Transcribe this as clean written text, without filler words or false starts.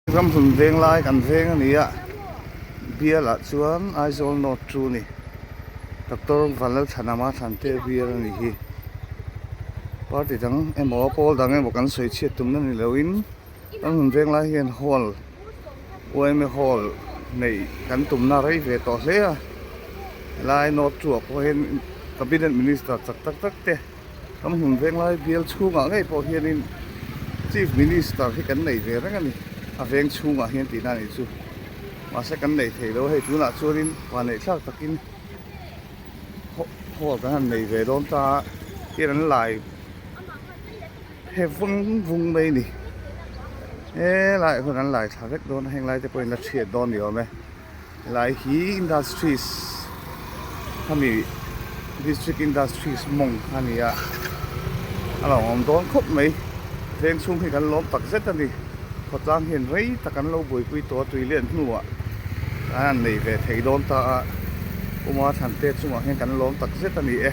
Ramhlun veng lai kan veng a ni a, bialah chuan Aizawl North chu a ni. Doctor Vanlalthanama Thlantea bial a ni hi. Party dang emaw pawl dang emaw kan sawi chhiat tumna ni loin Ramhlun veng lai hian hall yma hall neih kan tumna rei ve tawh hle a. Helai North chu ah pawh hian Cabinet Minister chak tak tak te. Ramhlun Venglai bial chhungah ngei pawh hianin Chief Minister hi kan nei ve reng a ni, a veng chhungah hian tihna a nih chu. Mahse kan nei thei lo a hei tunah chuanin vanneih thlak takin hall kan han nei ve dawn ta a, hian an lai phe vung vung mai a ni. Helaiah hian an lai thla vek dawn a, heng lai te pawhin la chhiat dawn ni awm e. Helai hi industries khami district industries mawng kha a ni a a lo awm dawn khawp mai veng chhung hi kan lawm tak zet a ni khawtlang hian rei tak an lo buaipui tawh a tui lian hnuah an han nei ve thei dawn ta a Puma Thante chungah hian kan lawm tak zet a ni e.